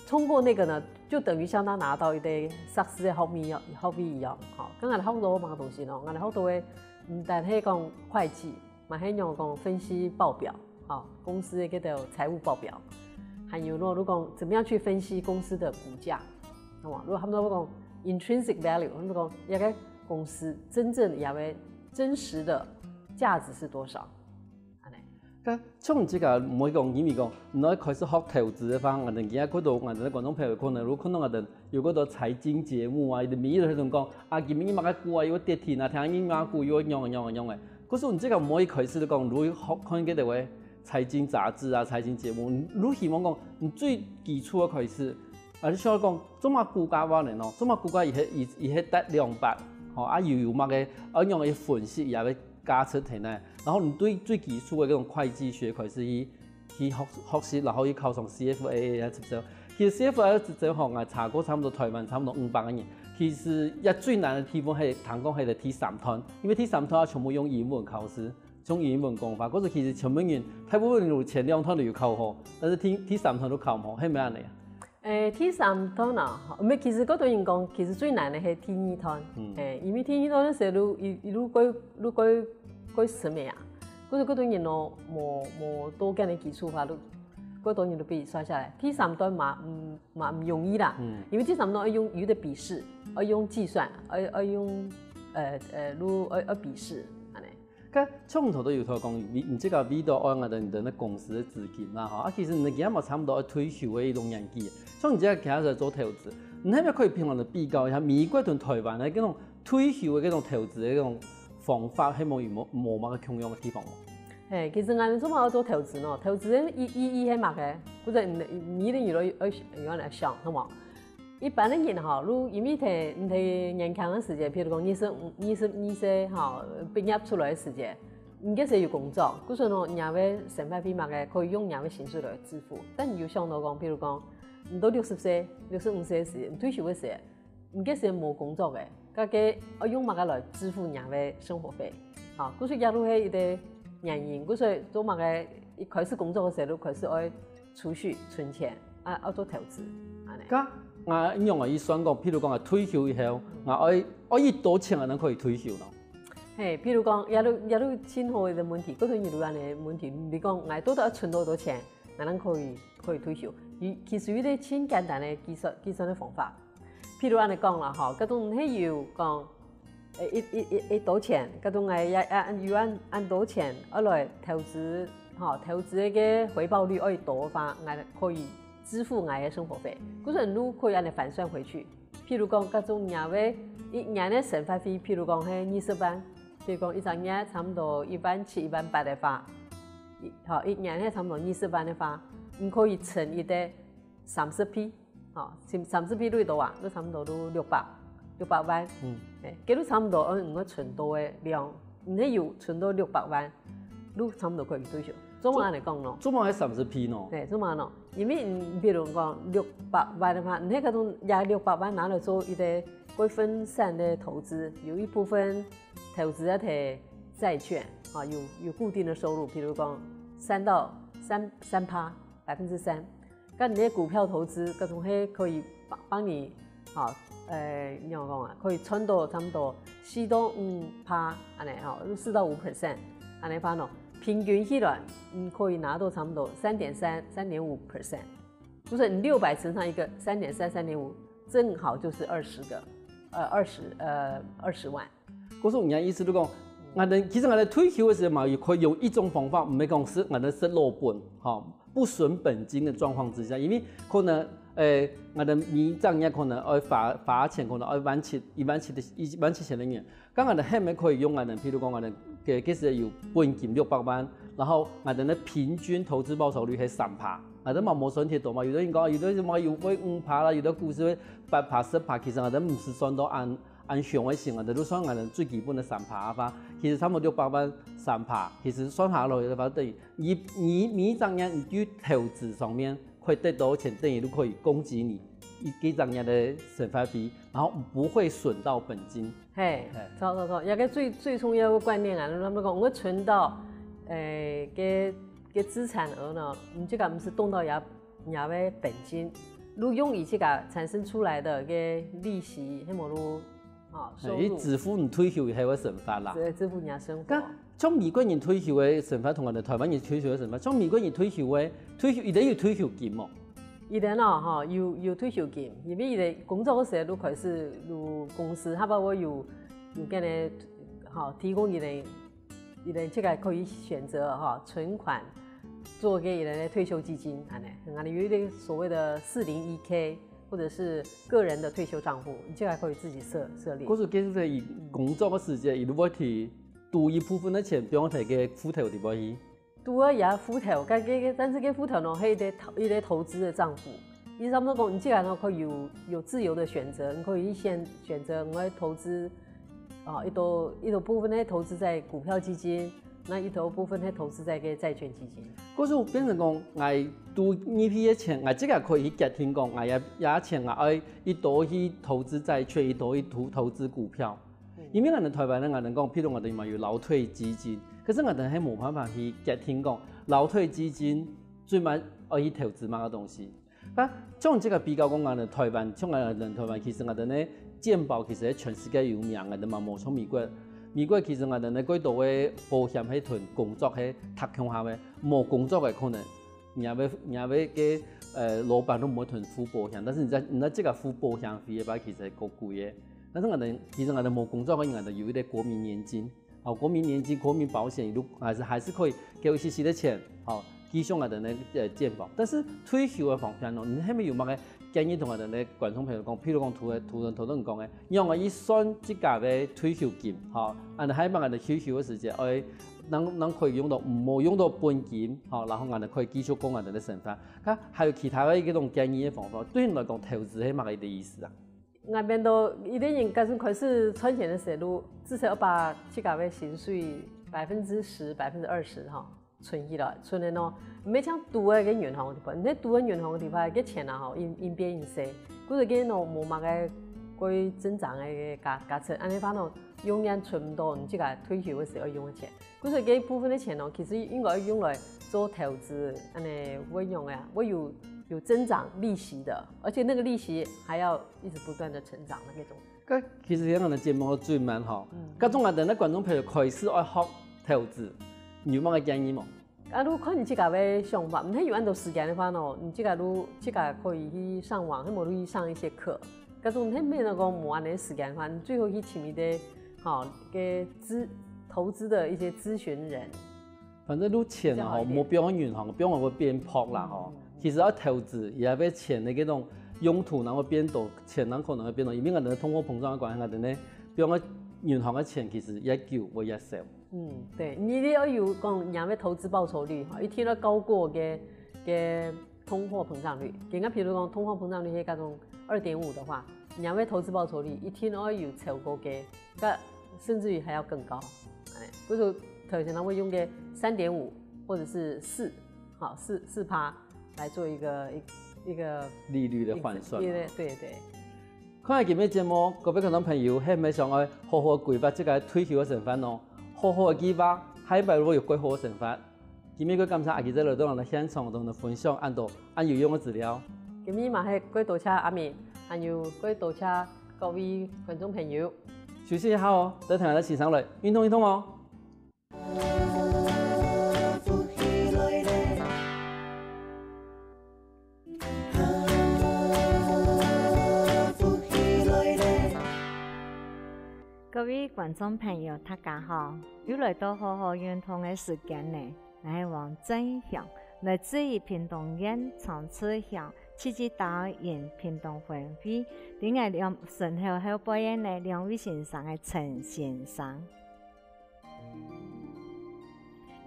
通過那個呢，就等於像他拿到一個碩士个學位一樣，學位一樣，吼。該𠊎學到麼个東西呢？𠊎學到个，毋單係講會計，嘛還有講分析報表，吼，公司个這個財務報表，還有呢，就講怎麼樣去分析公司的股價，好無？如果他們都講intrinsic value，他們講這個公司真正个真實的價值是多少？ 安尼。該像你自家毋會講，因為講，你愛開始學投資个話，𠊎等今日看到𠊎等个觀眾朋友可能，如果看到𠊎等有幾多財經節目啊，佢等每日都同講，啊，今日麼个股啊又跌停啊，聽日麼个股又仰啊仰啊仰啊。可是你自家毋會一開始就講，如果學看幾多个財經雜誌啊、財經節目，你希望講，你最基礎个開始，啊，你想講，做麼个股價會恁樣，做麼个股價佢係，佢，佢係跌兩百，吼，啊，又有麼个，啊，仰般分析，佢也會 價值定呢。然後你對最基礎个該種會計學開始去，去學，學習，然後去考上C F A个執照。其實C F A个執照吼，𠊎查過差毋多臺灣差毋多五百個人。其實這最難个地方係，聽講係第三段，因為第三段啊全部用英文考試，用英文講話。可是其實全部人，大部分人有前兩段都有考好，但是第，第三段都考毋好，係毋係恁樣啊？ 誒，第三段啊，吼，毋係，其實好多人講，其實最難个係第二段。嗯。誒，因為第二段个時候，佢，佢，佢過，佢過，過深个啊。可是好多人哦，無，無多个基礎个話，就，好多人就被刷下來。第三段嘛，嗯，嘛毋容易啦。嗯。因為第三段愛用，有个筆試，愛用計算，愛，愛用，呃，呃，就愛，愛筆試，安尼。 該像頭先有同講，你，你這個為著愛𠊎等，你等个公司个資金啦，吼，啊，其實你今嘛差毋多愛退休个一種年紀，像你這個今在做投資，你係毋係可以平常个比較一下美國同臺灣个該種退休个該種投資个該種方法，係無有無，無麼个共樣个地方無？嘿，其實𠊎等做麼个愛做投資呢？投資个意，意義係麼个？或者你，你一定有，有，有來想，好無？ 一般个人吼，就因為在，在年輕个時節，譬如講二十五，二十二歲吼，畢業出來个時節，你該時有工作，故所呢，你个生活費嘛个可以用你个薪水來支付。但你有想到講，譬如講，你到六十歲、六十五歲个時節，你退休个時節，你該時無工作个，該个愛用麼个來支付若个生活費？吼，故所這就係一個原因，故所做麼个一開始工作个時候就開始愛儲蓄存錢，啊，愛做投資，恁呢。該，啊，恁樣啊，佢算講，譬如講啊，退休以後，啊，愛，愛幾多錢啊，正可以退休咯？嘿，譬如講，這就，這就盡好个問題，各種有恁呢問題，你講，𠊎到底愛存到幾多錢，𠊎正可以，可以退休？其，其實有一個盡簡單个計算，計算个方法。譬如恁呢講啦，吼，該種係有講，誒，一，一，一，一多錢，該種𠊎也，也有恁，恁多錢，愛來投資，吼，投資个回報率愛多个話，𠊎可以支付𠊎个生活費。故所你可以恁呢反算回去。譬如講，該種若个一年个生活費，譬如講係二十萬，譬如講一隻月差不多一萬七、一萬八个話，一，吼，一年係差不多二十萬个話，你可以存一個三十倍，吼，三，三十倍幾多啊？就差不多就六百，六百萬。嗯。誒，該就差不多，嗯，你會存到个量，你係有存到六百萬，就差不多可以退休。做麼个恁呢講咯？做麼个三十倍呢？對，做麼个呢？因為你比如講六百萬个話，你該種這六百萬拿來做一個會分散个投資，有一部分投資在債券，啊，有，有固定个收入，比如講三到三，三趴，百分之三。該你个股票投資，該種係可以幫，幫你，啊，呃，仰般講啊，可以賺到差不多四到五趴，恁呢，吼，四到五percent，恁呢話呢，平均起來，你可以拿到差不多三點三、三點五percent。就是你六百乘上一個三點三、三點五，正好就是二十個，呃，二十，呃，二十萬。故所𠊎意思就講，𠊎等，其實𠊎等退休个時節嘛，也可以用一種方法，毋係講係𠊎等食老本，吼，不損本金个狀況之下，因為可能，誒，𠊎等每隻月可能愛花，花錢，可能愛萬七，一萬七个，一萬七千个銀。 該𠊎等係毋係可以用𠊎等，譬如講𠊎等个，該時有本金六百萬，然後𠊎等个平均投資報酬率係三趴，𠊎等嘛無算忒多嘛。有个人講，有个人嘛有會五趴啦，有个股市會八趴、十趴，其實𠊎等毋係算到恁，恁凶个錢，𠊎等就算𠊎等最基本个三趴个話，其實差不多六百萬三趴，其實算下來个話，等於你，你每一隻月你對投資上面會得到个錢，等於就可以供給你一，一隻月个生活費，然後不會損到本金。 嘿，嘿。著著著，這個最，最重要个觀念啊，他們講，我存到，誒，个，个資產額呢，你這個毋係動到也，也个本金，你用佢這個產生出來个个利息，係無你，哦，收入。誒，支付你退休以後个生活啦。對，支付你个生活。該像美國人退休个生活同𠊎等台灣人退休个生活，像美國人退休个，退休，佢等有退休金無？ 佢等哦，吼，有，有退休金，因為佢等工作个時候就開始有公司，佢等會有，有个呢，吼，提供佢等，佢等這個可以選擇，吼，存款做个佢等个退休基金，恁呢。𠊎等有一個所謂的四零一K，或者是個人的退休帳戶，你這個還可以自己設，設立。可是其實在佢工作个時節，佢就會提多一部分个錢，放在个戶頭裡背去。 除了這戶頭，該，該，該，但是該戶頭呢，係一個投，一個投資个帳戶。意思差不多講，你既然呢可以有，有自由的選擇，你可以選，選擇你愛投資，啊，一多，一多部分係投資在股票基金，該一多部分係投資在个債券基金。可是有變成講，𠊎都入去个錢，𠊎自家可以去決定講，𠊎也，也錢𠊎愛一多去投資債券，一多去投，投資股票。 因為𠊎等台灣人，𠊎等講，譬如𠊎等嘛有勞退基金，可是𠊎等係無辦法去決定講，勞退基金最尾愛去投資麼个東西。該像這個比較講，𠊎等台灣，像𠊎等台灣，其實𠊎等个健保其實係全世界有名个嘛，無像美國。美國其實𠊎等个幾多个保險係同工作係搭共下个，無工作个可能，若个，若个个，呃，老闆都毋會同你付保險，但是你在，你在這個付保險費个話，其實係較貴个。 但是𠊎等，其實𠊎等無工作个人，𠊎等有一個國民年金。好，國民年金、國民保險，如，還是，還是可以給我一些些的錢，好，繼續𠊎等个，呃，健保。但是退休个方面呢，你係無有麼个建議同𠊎等个觀眾朋友講？譬如講，頭，頭，頭先講个，讓𠊎一算自家个退休金，好，恁樣還幫𠊎等退休个時節，哎，能，能可以用到，無用到本金，好，然後𠊎等可以繼續過𠊎等个生活。該還有其他个一種建議个方法，對你來講，投資係麼个意思啊？ 𠊎變到一個人假使開始賺錢个時候，至少要把自家个薪水百分之十、百分之二十吼存起來，存个喏，毋係像堵个个銀行个地方，你在堵个銀行个地方，个錢啊吼，因，因變因細，故所个喏，無麼个過增長个價價值，恁樣話呢，永遠存毋到你自家退休个時候用个錢。故所這部分个錢呢，其實應該用來做投資，恁樣會用个啊，會有有增長利息的，而且那個利息還要一直不斷的成長的那種。該其實這樣个節目最慢吼，該種啊，等到觀眾朋友開始愛學投資，你有麼个建議無？ 假如看你自家个想法，毋係有恁多時間个話呢，你自家就自家可以去上網，或者去上一些課。假如你係無那個無恁个時間个話，你最好去尋一個，吼，个諮投資的一些諮詢人。反正就錢啊，吼，無放銀行，放會變薄啦，吼。其實愛投資，也愛錢个這種用途，然後變多，錢，然後可能會變多，因為𠊎等个通貨膨脹个關係，𠊎等个放个銀行个錢其實也久會也少。 嗯，對，你你要有講你个投資報酬率哈，一定要高過个个通貨膨脹率。人家比如講通貨膨脹率係該種二點五的話，你个投資報酬率一定要有超過个，个甚至於還要更高。哎，比如說頭先他會用个三點五或者是四，好四四趴來做一個一一個利率的換算。對對對。 看完今日節目，各位觀眾朋友，係毋係想愛好好規劃自家退休个生活呢？好好个計劃，下一擺會有過好个生活。今日个感謝阿吉仔來到𠊎等現場同𠊎等分享恁多恁有用个資料。今日嘛係過多謝阿明，還有過多謝各位觀眾朋友。休息一下哦，等下再欣賞來運動運動哦。 各位觀眾朋友，大家好！又來到好好運動个時間呢。𠊎係王正祥，來自於屏東縣長治鄉，七級導引屏東分會。在𠊎兩身後後背个呢，兩位先生个陳先生。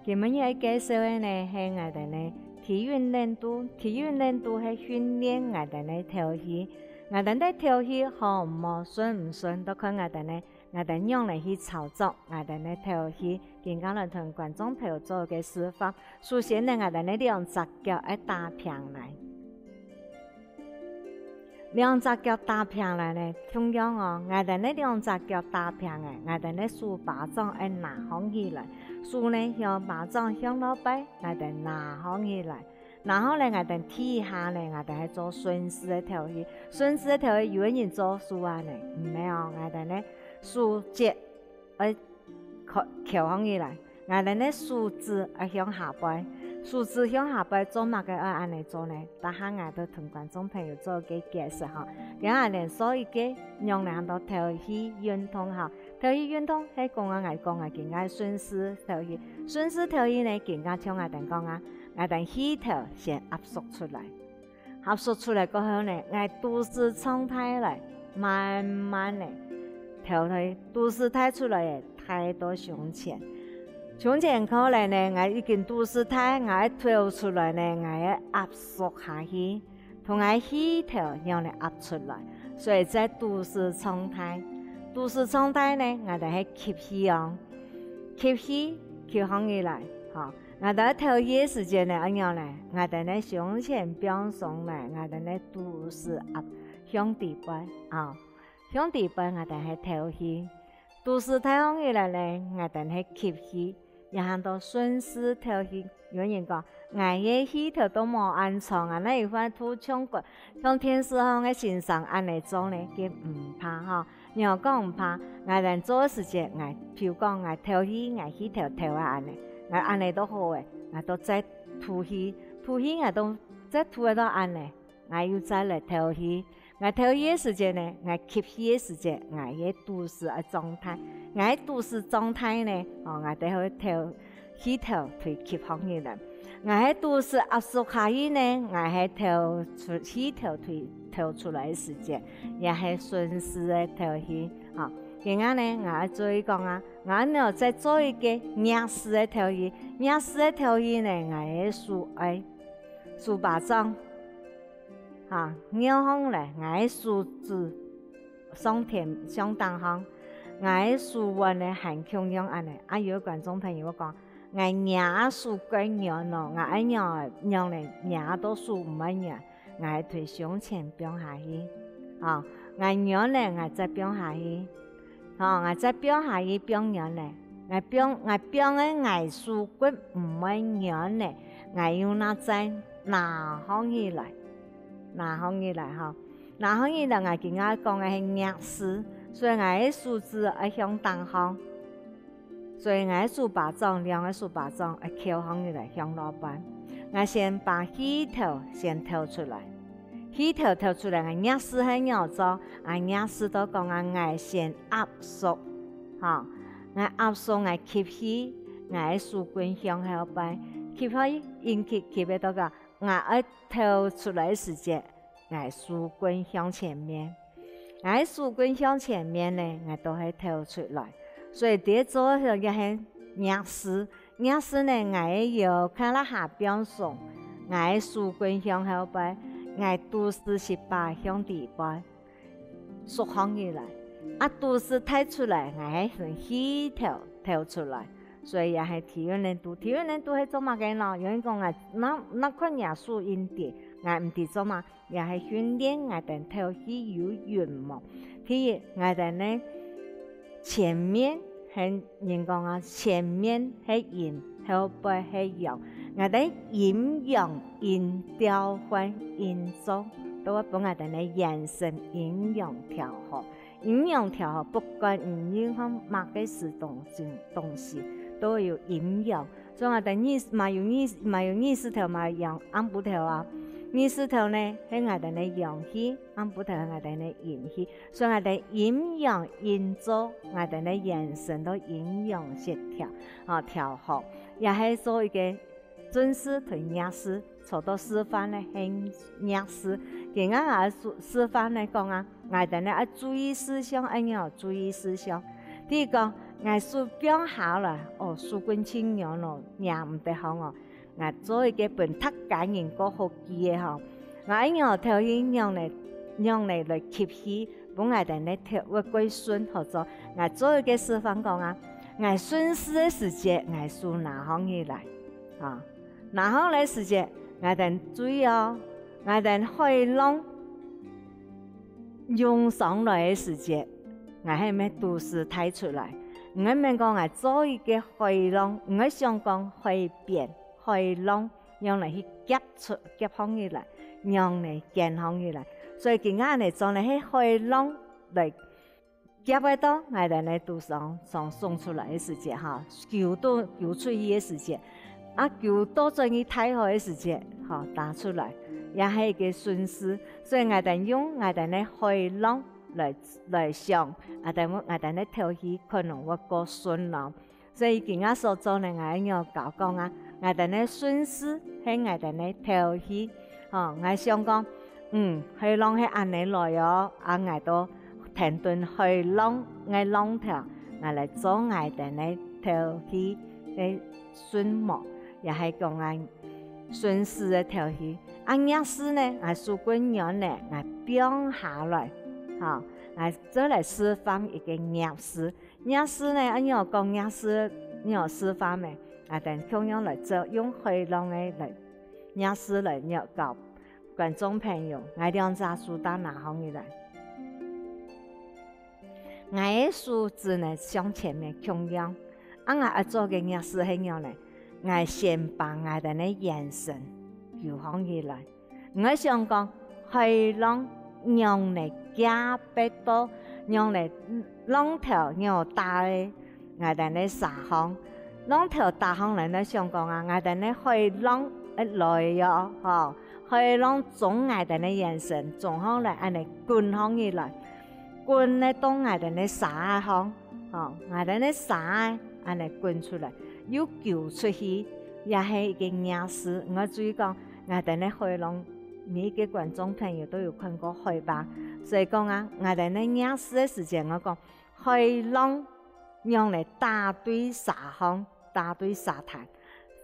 今晡日愛介紹个呢係𠊎兜呢體育練度，體育練度係訓練𠊎兜呢頭戲。𠊎兜呢頭戲好毋好順毋順，都看𠊎兜呢𠊎兜仰仔去操作𠊎兜呢頭戲。今下來同觀眾朋友做個示範。首先呢，𠊎兜呢兩隻腳愛打平來。 兩隻腳打平來呢，共樣哦，𠊎兜呢兩隻腳打平仔，𠊎兜呢手巴掌愛拿䟘起來，手呢向巴掌向落背，𠊎兜拿䟘起來。拿好了𠊎兜第一下呢，𠊎兜係做順勢个頭戲，順勢个頭戲有个人做手啊呢，毋係哦，𠊎兜呢手節愛 翹翹䟘起來，𠊎兜呢手指愛向下背，手指向下背做麼个愛恁仔做呢？等下𠊎兜同觀眾朋友做個解釋哈。今下𠊎兜做一個仰仔喊做頭戲運動哈。頭戲運動係講啊，𠊎講啊，今下順勢頭戲，順勢頭戲呢，今下像𠊎兜講啊，𠊎兜氣頭先壓縮出來。 壓縮出來過後呢，𠊎肚屎脹大來，慢慢仔，頭去肚屎大出來仔，大到胸前。胸前過來呢，𠊎已經肚屎大，𠊎愛敨出來呢，𠊎愛壓縮下去，同𠊎氣頭仰仔壓出來，所以在肚屎脹大。肚屎脹大呢，𠊎兜係吸氣哦，吸氣，吸䟘起來，吼。 𠊎兜頭戲个時節呢，愛仰呢？𠊎兜呢胸前放鬆呢，𠊎兜呢肚屎壓向底背啊，向底背𠊎兜係頭戲。肚屎大䟘起來呢，𠊎兜係吸氣，也喊做順勢頭戲。有人講，𠊎个氣頭都無恁長啊，哪有法度像个像電視項个先生恁仔做呢？佢毋怕吼。 仰講毋怕，𠊎兜做个時節，𠊎譬如講𠊎敨氣，𠊎氣頭敨啊恁仔，𠊎恁仔都好仔，𠊎都再吐氣，吐氣𠊎都再吐仔到恁仔，𠊎又再來敨氣。𠊎敨氣个時節呢，𠊎吸氣个時節，𠊎个肚屎愛脹大，𠊎个肚屎脹大呢，哦，𠊎就會敨 氣頭對吸䟘起來。𠊎係肚屎壓縮下去呢，𠊎係敨出氣頭對敨出來个時節，也係順勢个敨氣。吼，今下呢，𠊎愛做一講啊，𠊎呢再做一個逆勢个敨氣。逆勢个敨氣呢，𠊎个手愛手巴掌，哈，拗䟘來，𠊎个手指 上天上頂項，𠊎个手腕呢還共樣恁仔。啊有个觀眾朋友會講，𠊎若手蓋軟哦，𠊎愛仰仰仔若到手毋會軟，𠊎對胸前放下去，吼， ，𠊎軟咧，𠊎再放下去。吼，𠊎再放下去放軟咧，𠊎放，𠊎放个𠊎手骨毋會軟咧，𠊎又拿再拿䟘起來，拿䟘起來吼，拿䟘起來，𠊎今下講个係逆時，所以𠊎个手指愛向頂項。 所以𠊎个手巴掌，兩个手巴掌愛翹䟘起來向落背。𠊎先把氣頭先敨出來，氣頭敨出來，𠊎逆時係仰般做？𠊎逆時都講啊，𠊎先壓縮，吼，𠊎壓縮，𠊎吸氣，𠊎个手根向後背，吸氣，吸氣，吸氣到个，𠊎愛敨出來个時節， 𠊎手根向前面。𠊎手根向前面呢，𠊎都係敨出來。所以第一做个也係逆時，逆時呢，𠊎个腰胯下放鬆，𠊎个手根向後背，𠊎肚屎息把向底背，縮䟘起來。啊，肚屎揹出來，𠊎係用氣頭敨出來。所以也係體溫零度，體溫零度係做麼个呢？有人講啊，那，那看若手印底，𠊎毋知做麼个， 也係訓練𠊎兜透氣有勻無。第一，𠊎兜呢，前面係人講啊，前面係陰，後背係陽。𠊎兜陰陽陰調換陰做，都會分𠊎兜呢元神陰陽調和。陰陽調和，不管你任何麼个事東西，東西，都有陰陽。 所以𠊎兜日，嘛有日，嘛有日時頭，嘛有暗晡頭啊。日時頭呢，係𠊎兜个陽氣，暗晡頭係𠊎兜个陰氣。所以𠊎兜陰陽陰做，𠊎兜个元神都陰陽協調，吼，調和，也係做一個正時同逆時，做到示範呢，係逆時。今下𠊎示，示範呢講啊，𠊎兜呢愛注意事項，愛仰注意事項。第一個， 𠊎手放下來，哦，手根盡軟哦，擎毋得䟘哦。𠊎做一個分大家人較好記个吼。𠊎仰敨氣，仰仔，仰仔來吸氣，分𠊎兜呢敨會較順好做。𠊎做一個示範講啊，𠊎順時个時節，𠊎手拿䟘起來，啊，拿䟘來時節，𠊎兜注意哦，𠊎兜海浪 湧上來个時節，𠊎係毋係肚屎揹出來？毋係免講𠊎做一個海浪，毋係想講海邊、海浪，仰仔去夾出，夾䟘起來，仰仔捲䟘起來。所以今下恁仔做呢，係海浪來夾个到𠊎兜呢肚屎上，上湧出來个時節哈，泅到，泅出去个時節，啊，泅倒轉去大海个時節，吼，打出來，也係一個順時。 所以𠊎兜用𠊎兜个海浪來，來想，𠊎兜，𠊎兜个敨氣可能會較順囉。所以今下所做呢，𠊎愛仰教講啊，𠊎兜个順時係𠊎兜个敨氣。吼，𠊎想講，嗯，海浪係恁仔來哦，啊，𠊎都跈等海浪个浪頭，𠊎來做𠊎兜个敨氣个順無，也係講𠊎順時个敨氣。 啊，逆時呢，𠊎手根軟呢，𠊎放下來，吼，𠊎再來示範一個逆時。逆時呢，恁樣講逆時，仰示範呢？啊，等共樣來做，用海浪个來逆時來教觀眾朋友，𠊎兩隻手打拿䟘起來。 𠊎个手指呢向前面共樣，啊，𠊎愛做个逆時係仰呢？𠊎先把𠊎兜个元神泅䟘起來。𠊎想講，海浪仰仔夾得到，仰仔浪頭仰打个𠊎兜个沙項，浪頭打項來呢，想講啊，𠊎兜个海浪愛來喲，吼，海浪衝𠊎兜个元神，衝䟘來，恁仔滾䟘起來。 滾仔到𠊎兜个沙仔項，吼，𠊎兜个沙仔恁仔滾出來，又泅出去，也係一個逆時。𠊎注意講，𠊎兜个海浪，每一個觀眾朋友都有看過海吧？所以講啊，𠊎兜个逆時个時節，𠊎講，海浪仰仔打對沙項，打對沙灘，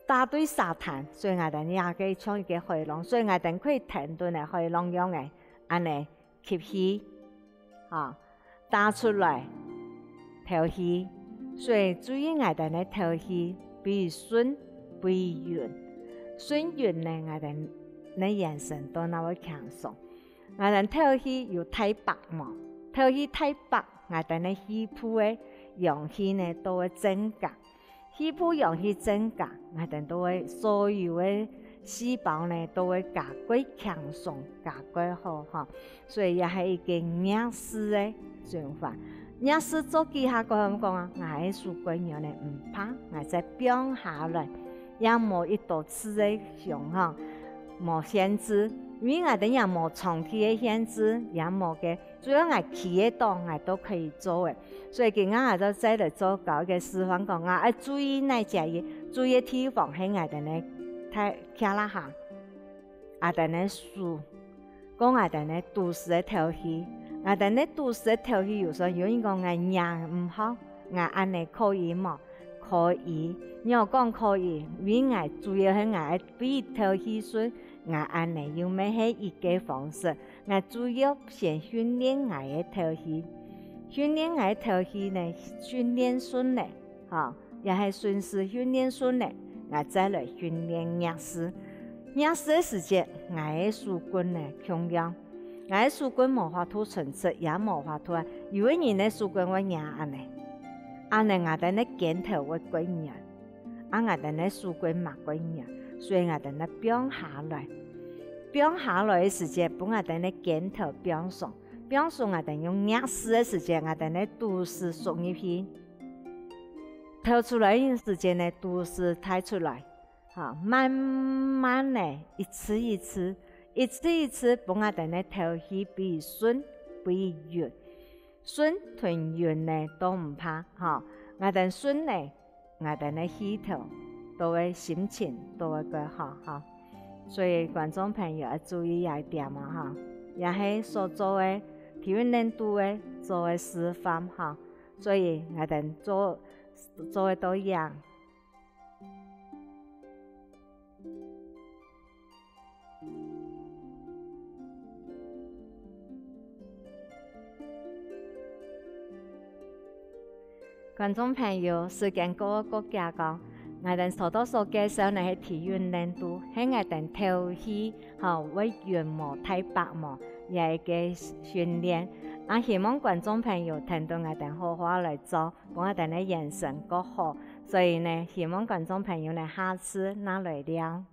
打對沙灘，所以𠊎兜也係像一個海浪，所以𠊎兜可以跈等个海浪樣仔，恁仔 吸氣，吼，打出來，敨氣。所以注意𠊎兜个敨氣，比如順，比如勻。順勻呢，𠊎兜个元神都那會輕鬆。𠊎兜敨氣有大腹無？頭去大伯，𠊎兜呢肺部个氧氣呢都會增加。肺部氧氣增加，𠊎兜都會所有个細胞呢都會加過強壯，加過好吼。所以也係一個逆勢个循環。逆勢做幾下過後講啊，𠊎个手骨癢呢毋怕，𠊎再放下來，也無一刀刺个傷吼，無限制，因為𠊎兜也無長期个限制，也無个 主要𠊎企个當，𠊎都可以做个。所以今下𠊎就再來做教一個示範，講𠊎愛注意哪隻位，注意个地方係𠊎兜呢，大，徛啦下，𠊎兜呢手，講𠊎兜呢肚屎个敨氣，𠊎兜呢肚屎个敨氣，有時候有人講𠊎仰毋好，𠊎恁呢可以無？可以，仰講可以，因為𠊎主要係𠊎愛鼻敨氣順，𠊎恁呢又乜係一個方式。 𠊎主要先訓練𠊎个敨氣。訓練𠊎个敨氣呢，訓練順了，吼，也係順勢訓練順了，𠊎再來訓練逆勢。逆勢个時節，𠊎个手骨呢，共樣，𠊎个手骨無法度伸直，也無法度啊。有个人个手骨會仰恁呢，恁呢𠊎兜呢肩頭會過軟。 啊𠊎兜呢手骨嘛過軟，所以𠊎兜呢放下來。放下來个時節，分𠊎兜呢肩頭放鬆，放鬆𠊎兜用逆勢个時節，𠊎兜呢肚屎縮入去。敨出來个時節呢，肚屎揹出來，哈，慢慢个一次一次，一次一次，分𠊎兜呢敨氣比順，比勻。順同勻呢都毋怕，哈，𠊎兜順呢， 𠊎兜个氣頭，都會心情都會過好哈。所以觀眾朋友愛注意這一點啊哈，也係所做个體育運動个做个示範哈。所以𠊎兜做，做个到樣。 觀眾朋友，時間過，過遽講，𠊎兜所到所介紹呢係體育運動，係𠊎兜敨氣，吼，會勻無、大白無，也係一個訓練。啊，希望觀眾朋友聽到𠊎兜好好來做，分𠊎兜个眼神過好。所以呢，希望觀眾朋友呢，下次再來尞。